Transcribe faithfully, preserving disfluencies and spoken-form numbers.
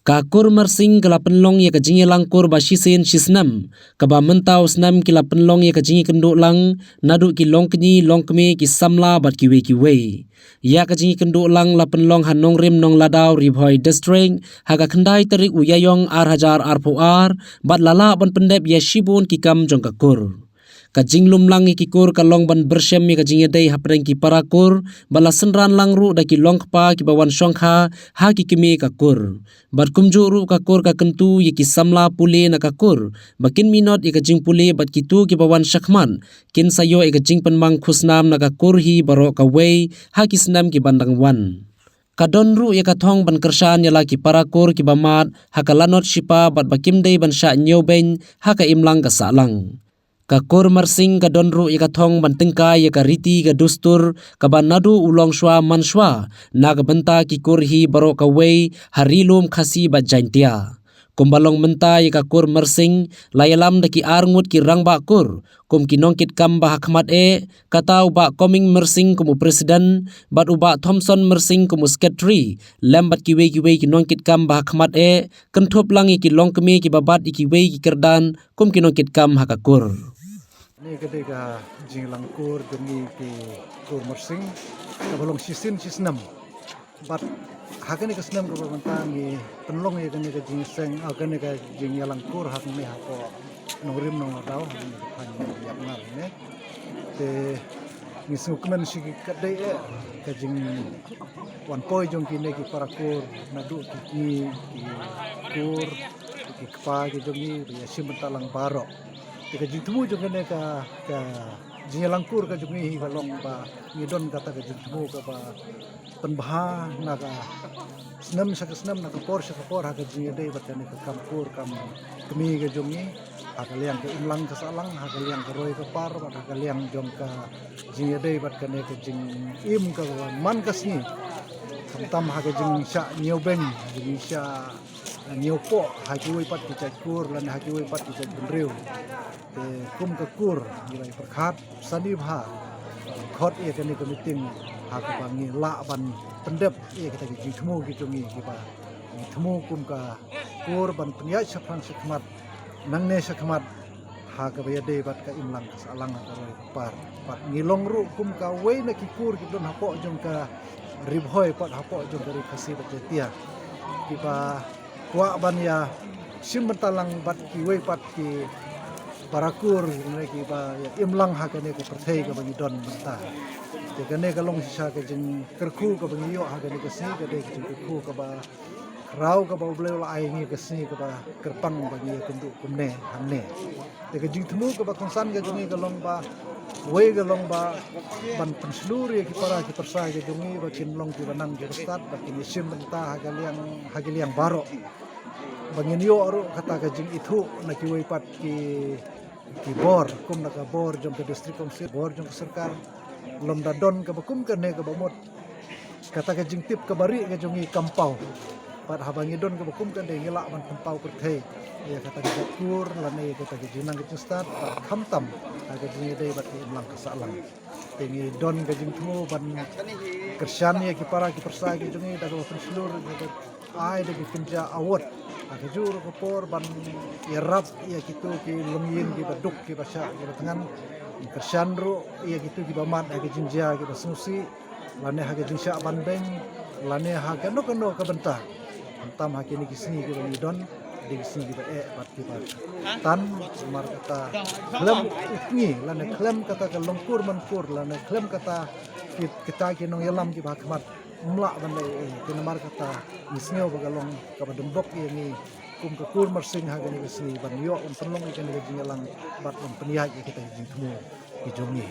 Ka kur Marsing ka la pynlong ïa ka jingïalang kur ba shisien shisnem, kaba mynta u snem ki la pynlong ïa ka jingïakynduh lang naduh ki longkñi longkmie, ki samla bad kiwei kiwei. Ïa ka jingïakynduh lang la pynlong ha Nongrim Nongladaw, Ri Bhoi District, ha ka khyndai tarik u Ïaïong ar hajar arphew ar, bad la lah ban pyndep ïa shibun ki kam jong ka kur. Ka jinglum lang ïa ki kur ka long ban pyrshang ïa ka jingïadei hapdeng ki para kur, bad la synran lang ruh da ki longkpa kiba wan shongkha ha ki kmie ka kur. Bad kumjuh ruh ka kur ka kyntu ïa ki samla pule na ka kur ba kin minot ïa ka jingpule, bad kito kiba wan shakhmat kin sa ïoh ïa ka jingpynmang khusnam na ka kur hi baroh kawei ha ki snem ki ban dang wan. Ka don ruh ïa ka thong ban kyrshan ïa la ki para kur kiba mad ha ka lanot shipa bad ba kim dei ban shah ñiewbeiñ ha ka imlang ka sahlang. Ka kur Marsing ka don ruh ïa ka thong ban tyngkai ïa ka riti ka dustur kaba naduh u longshuwa manshwa na ka bynta ki kur hi baroh kawei ha Ri Lum Khasi bad Jaintia. Kumba long mynta ïa ka kur Marsing la ïalam da ki arngut ki rangbah kur kum ki nongkitkam ba ha khmat eh, kata u Bah Coming Marsing kum u president bad u Bah Thomson Marsing kum u secretary, lem bad kiwei kiwei ki nongkitkam ba ha khmat eh, kynthup lang ïa ki longkmie kiba bat ïa kiwei ki kyrdan kum ki nongkitkam ha ka kur. Ni ka dei ka jingïalang kur jong ngi ki kur Marsing kaba long shisien shisnem. Bad ha kane ka snem kaba mynta ngi pynlong ïa kane ka jingseng, ah, kane ka jingïalang kur ha kane hapoh Nongrim Nongladaw, ha kane ka thaiñ Ïapngar ne. Te ngi sngewkmen shi ka dei eh ka jingwan poi jong kine ki para kur, naduh ki kñi, ki kur, ki kpa ki jong ngi, ba ïa shim bynta lang baroh. Te ka jingthmu jong kane ka, ka jingïalang kur ka jong ngi hi ka long ba ngi don kata ka jingthmu kaba pynbha na ka snem sha ka snem, na ka por sha ka por, ha ka jingïadei bad kane ka kam kur kam kmie ka jong ngi, ha ka liang ka imlang ka sahlang, ha ka liang ka roi ka par, bad ha ka liang jong ka jingïadei bad kane ka jingim kaba man ka sngi. Khamtam ha ka jingshah ñiewbeiñ, jingshah ñiewpoh ha kiwei pat ki jait kur lane ha kiwei pat ki jait bynriew. Te kum ka kur ngi la ïa pyrkhat sani bha, khot ïa kane ka meeting ha kaba ngi lah ban pyndep ïa kita ki jingthmu ki jong ngi kiba ngi thmu kum ka kur ban pynïaid shaphrang shakhmat, nangne shakhmat, ha kaba ïadei bad ka imlang ka sahlang, ha ka roi ka par. Bad ngi long ruh kum kawei na ki kur ki don hapoh jong ka Ri Bhoi bad hapoh jong ka Ri Khasi bad Jaintia, kiba kwah ban ïa shim bynta lang bad kiwei pat ki para kur ne kiba ïa imlang ha kane ka pyrthei kaba ngi don mynta. Te kane ka long shisha ka jingkyrkhu kaba ngi ïoh ha kane ka sngi, ka dei ka jingkyrkhu kaba khraw kaba U Blei u la ai ngi ka sngi kaba kyrpang ba ngi ïa kynduh kumne hangne. Te ka jingthmu kaba kongsan ka jong ngi ka long ba, wei ka long ba ban pynshlur ïa ki para ki pyrsa ki jong ngi ba kin long kiba nang kiba stad, ba kin ïa shim bynta ha ka liang, ha ki liang baroh. Ba ngin ïoh ruh kata ka jingithuh na kiwei pat ki, ki bor, kum na ka bor jong ka District Council, bor jong ka sorkar, lymda don kaba kum kane kaba mut kata ka jingtip kaba rieh ka jong ngi kam paw. Bad haba ngi don kaba kum kane ngi lah ban pynpaw pyrthei ïa kata ka jait kur lane ïa kata ka jingnang ka jingstad, bad khamtam ha ka jingïadei bad ka imlang ka sahlang. Te ngi don ka jingthmu ban kyrshan ïa ki para ki pyrsa ki jong ngi da kaba pynshlur, da kaba ai da ki kynja award ha kajuh ruh ka por ban ïarap ïa kito ki longïing kiba duk kiba shah kiba thngan. Kyrshan ruh ïa kito kiba mad ha ka jingjia kiba sngewsih, lane ha ka jingshah ban beiñ, lane ha kano kano ka bynta. Khamtam ha kine ki sngi kiba ngi don, dei ki sngi kiba eh bad kiba tan, namar kata khlem u kñi lane khlem kata ka long kur man kur lane khlem kata ki, kita ki nongïalam kiba ha khmat, ym lah ban leh ei ei. Te namar kata ngi sngew ba ka long kaba dynbok ïa ngi kum ka kur Marsing ha kane ka sngi ban ïoh ban pynlong ïa kane ka jingïalang bad ban pynïaid ïa kita ki jingthmu ki jong ngi.